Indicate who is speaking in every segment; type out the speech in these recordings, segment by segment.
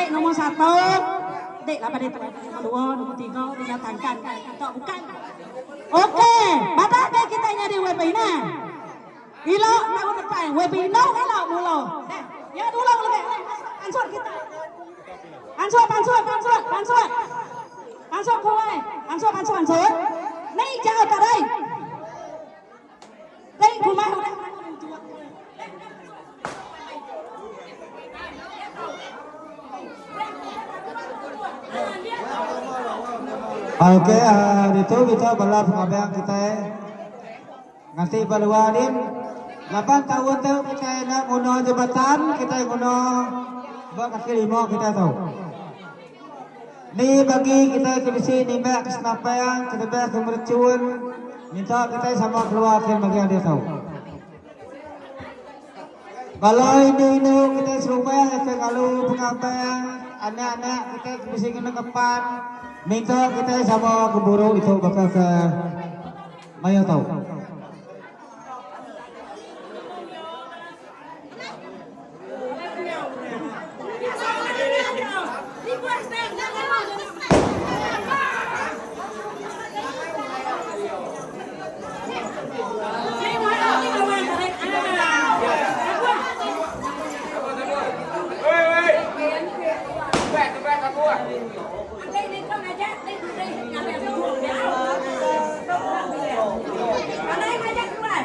Speaker 1: Dek nombor satu, dek laban dek tuai nombor dua, nombor tiga, tinggal tangkan kita bukan. Okey, badah ke kita nyadi webinar. Ila tahun depan webinar ila mula. Deh, ya dulu lebih. Pansut kita. Pansut, pansut, pansut, pansut. Pansut kuai. Pansut, pansut, pansut. Ni jauh tarai. Dek kumah udah.
Speaker 2: Okey, uh, ditu kita bala pengabang kita nganti ba luar din. Laban taun tu kita enda nguna jabatan, kita nguna ba kaki lima kita tu. Ni bagi kitai ke bisi nimbak ke senapang, ke tebah ke merechun, minta kitai sama keluar kin bagi diatu. Bala indu-indu kitai serumah ke ngalu pengabang anak-anak kitai ke bisi ngena ngepan, minta kitai sama gemburu ditu baka ke mayuh tu.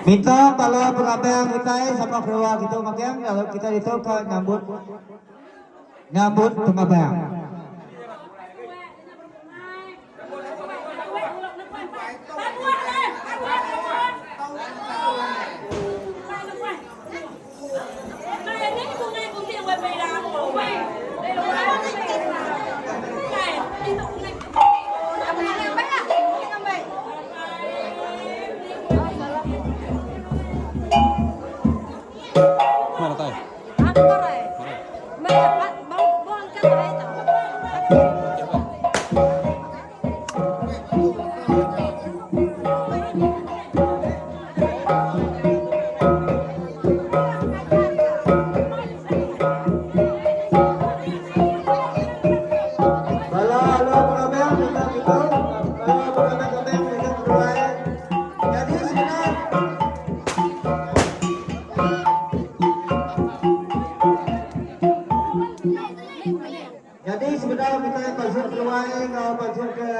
Speaker 2: Minta bala pengabang kitai sama keluar kitu magang lalu kitai ditu ka nyambut nyambut pengabang. Bala alu pengabang minta kitu, bala pengabang-abang minta keduai. Jadi sebenar Nyadi sebedau kitai pansut keluai enggau pansut ke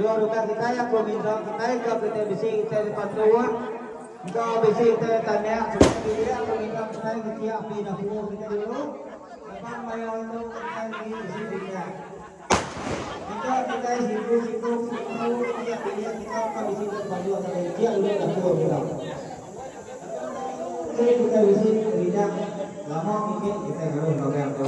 Speaker 2: luar rumah kitai aku minta kitai enggau kitai bisi kitai dipantuk enggau bisi kitai tanya sereta bilik aku minta kitai ngetia api dapur kitai dulu laban maya tu kitai agi bisi bintang. Minta kitai siku-siku siku tiap bilik kita ka bisi bepayung tadi ngetia dulu dapur kita. Enti kitai bisi rindang lama mimit kitai ngaruh magang tu.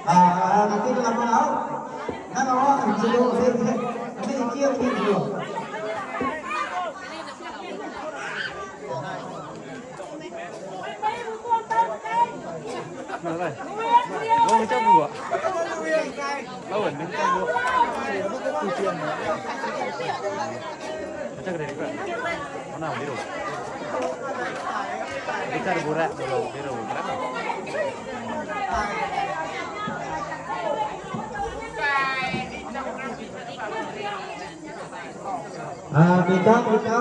Speaker 2: Ah, nanti tu lama tau. Nak awak sebelum nanti cium ni dulu. Ah, minta kita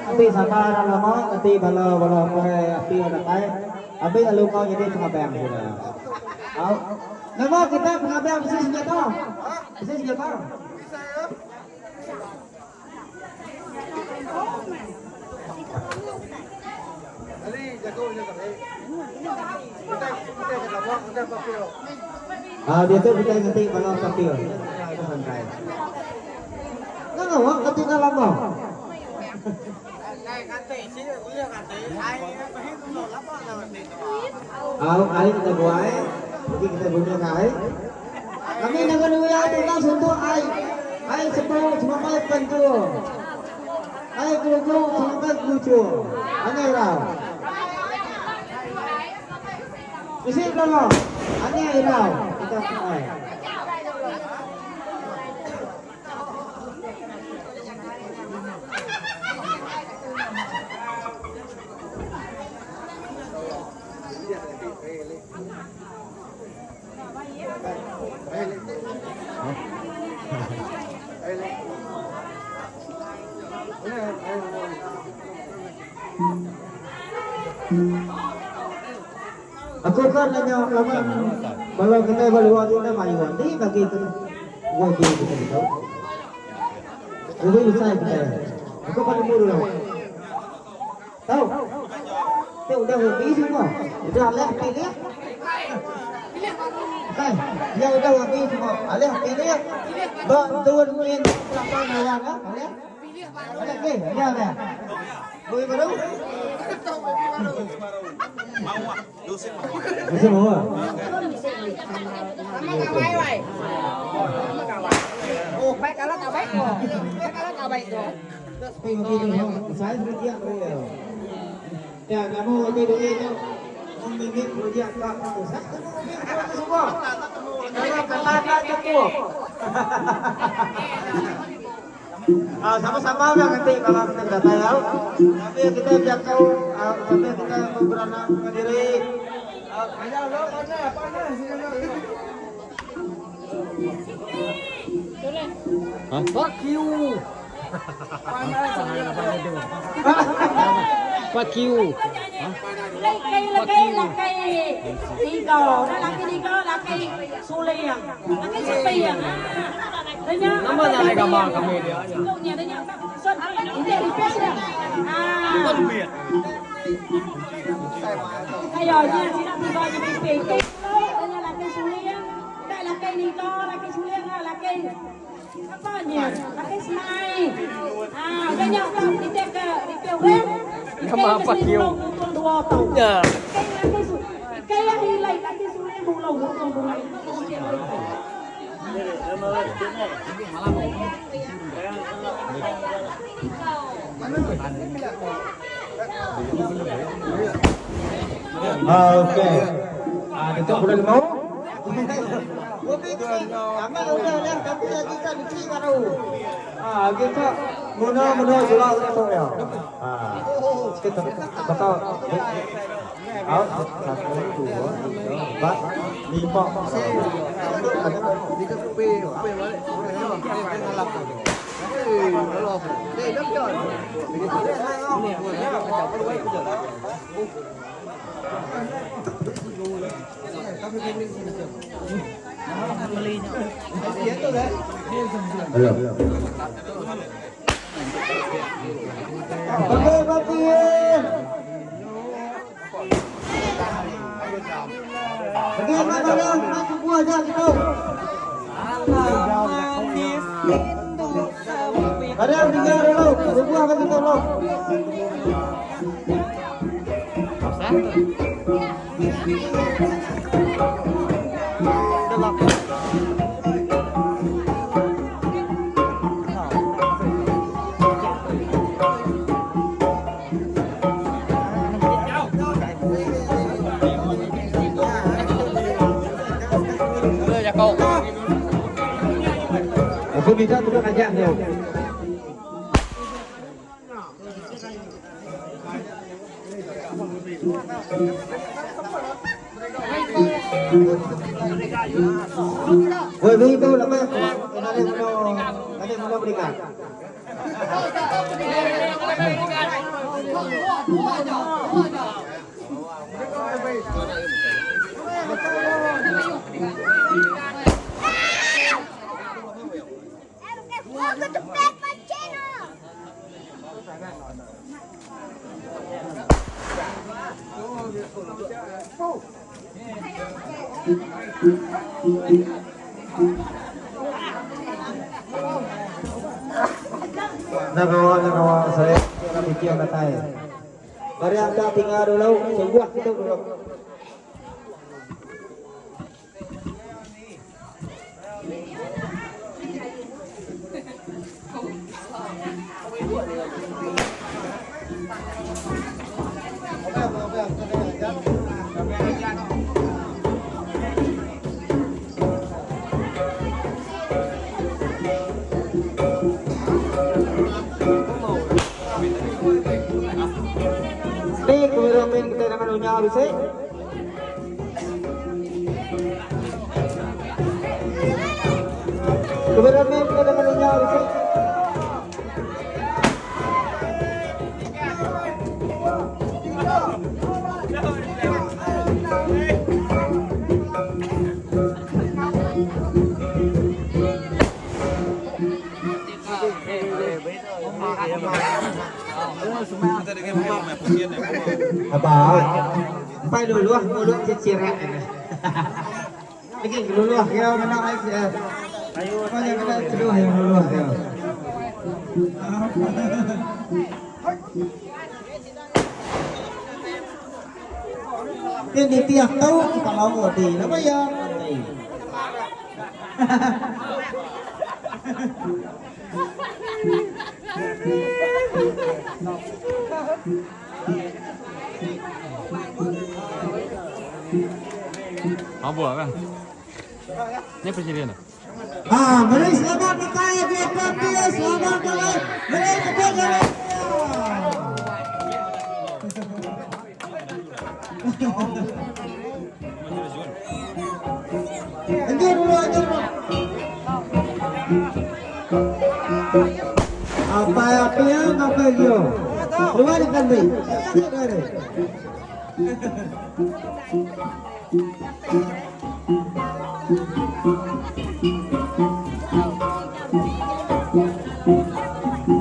Speaker 2: enti sama enda lama enti bala bala apai api datai abi lalu enggau nyadi pengabang sida. Au. Nama kita pengabang bisi senjata? Bisi senjata? Ah, diatu kitai nganti bala kapil. Kita santai. Ngau awak nganti enda lama. Au ai kita buai. Jadi kita guna ai. Kami. suntuk ai. Ai sepu semampai pentu. Ai gelugu semampai gelucu. Anang irau. Bisi belama. Anang irau. Kita ai. Aku kan nanya laban bala kitai ba luar tu enda mayuh enti bagi ke YB kitai ditu. YB besai kitai. Aku pan nemu dulu. Tau. Ti udah YB semua. Udah alih pilih. Bukan. Dia udah YB semua. Alih pilih. Ba tun min lapan orang ah. Alih. Alih ke? Alih alih. Boleh baru? Musim bawah.
Speaker 3: Oh, baik kalah tak baik ko. Baik kalah tak baik ko.
Speaker 2: Saya sudah Ya, kamu lebih duit tu. Membimbing projek tak tahu. Saya temu semua. Kalau kata tak cukup. Ah, sama-sama lah nanti kalau kita datang ya. Tapi kita biar tahu, tapi kita beranak diri.
Speaker 4: Fuck you. Fuck you.
Speaker 1: Laki laki laki tiga, dah laki tiga, laki suliang, laki sepiang.
Speaker 4: Nama nya lagi gambar kami dia.
Speaker 1: Dia dia ini request dia. Ah. Ayo, nya sila tiga nya pipi. Tanya laki suliang, tak laki tiga, laki suliang, laki apa nya? Laki senai. Ah, dia tak kita ke repair.
Speaker 4: Nama apa kiu?
Speaker 1: Dua tau.
Speaker 4: Ya.
Speaker 1: Kaya hilai laki suliang bulau bulau bulau.
Speaker 2: Ah, okey. Ah, kita boleh mau. Amat udah dah, tapi lagi kan dikit baru. Ah, kita muna muna jual tu ya. Ah, kita betul. Ah, satu, dua, tiga, empat, lima. Hello. Okey, kopi. Okey, mana dah? Masuk buah dah kita. Ada yang tinggal dulu. Buah bagi tolong.
Speaker 4: Đưa cho cô.
Speaker 2: Aku minta tukar ajak dia. Woi, begitu lama. Ada mula, ada mula berikan.
Speaker 5: Welcome to back my channel.
Speaker 2: Nagawa nagawa saya kira fikir katai. Mari anda tinggal dulu, sebuah kita dulu. dunya bisi. Kameraman ke dengan dunya bisi. Aba. Empai luluh mulut cecirak ini. Lagi luluh kau kena ai. Kau yang kena celuh yang luluh kau. Dia ni tiap tahu kalau di nama ya.
Speaker 6: Mabuk kan? Ni presiden tu.
Speaker 2: Ah, meri selamat datang ke parti, selamat datang. Meri tepuk tangan. Anjur dulu, anjur dulu. Apa apa yang apa yo? Luar ikan ni.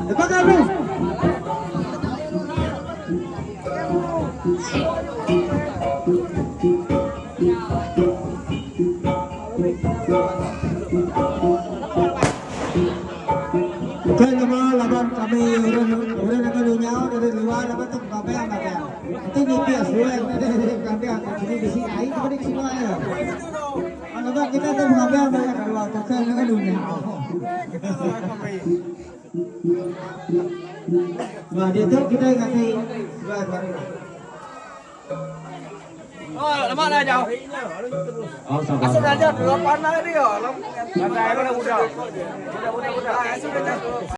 Speaker 2: Apa khabar? Okey, nama laban kami orang orang dengan dunia dari luar laban tu kami yang kami. Nanti ni bias luar dari kami yang sini di sini ai kepada semua ya. Laban kita tu kami yang dari luar tu kan dengan dunia. Nah, dia tu kita ngasih sebelah mari.
Speaker 4: Oh, lama dah jauh.
Speaker 2: Oh, sabar.
Speaker 3: Asal belajar dulu pandai dia. Pandai mana budak. Budak-budak. Asal belajar.